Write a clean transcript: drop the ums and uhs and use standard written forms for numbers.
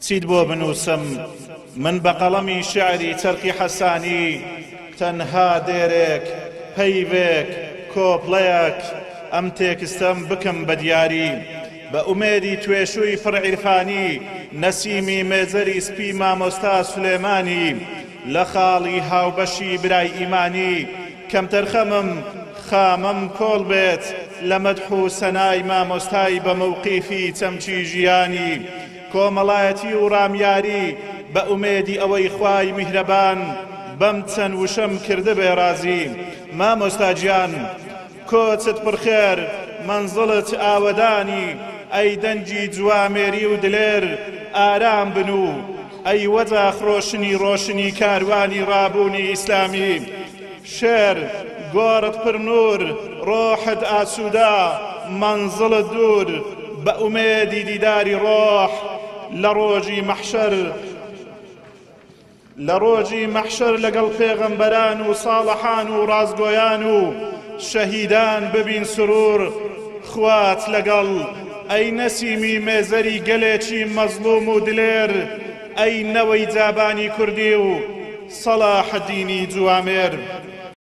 چیت بۆ بنووسم من بە قەڵەمی شیعری چەرخی حەسانی تەنها دێرێک، پەیڤێک، کۆپلەیەک ئەم تێکستەم بکەم بە دیاری بە ئومێدی توێشووی پڕ عیرفانی نەسیمی مێزەری سپی مامۆستا سولێمانی لە خاڵی هاوبەشی برای ئیمانی کەمتەرخەمم خامەم کۆڵ بێت لە مەدح و سەنای مامۆستای بە مەوقیفی چەمکی ژیانی کۆمەڵایەتی و ڕامیاری بە ئومێدی ئەوەی خوای میهرەبان بەم چەند وشەم کردبێ ڕازی مامۆستا گیان کۆچت پڕخێر مەنزڵت ئاوەدانی ئەی دەنگی جوامێری و دلێر ئارام بنوو ئەی وەجاخ ڕۆشنی ڕۆشنی کاروانی ڕابوونی ئیسلامی شێر گۆڕت پر نور ڕۆحت ئاسوودە مەنزڵت دوور بە ئومێدی دیداری ڕۆح لە ڕۆژی مەحشەر لە ڕۆژی مەحشەر لەگەڵ پێغەمبەران و ساڵحان و ڕاستگۆیان و شەهیدان ببین سرور خوات لەگەڵ ئەی نەسیمی مێزەری گەلێکی مەزڵوم و دلێر ئەی نەوەی جابانی کوردی و سەڵاحەدینی جوامێر.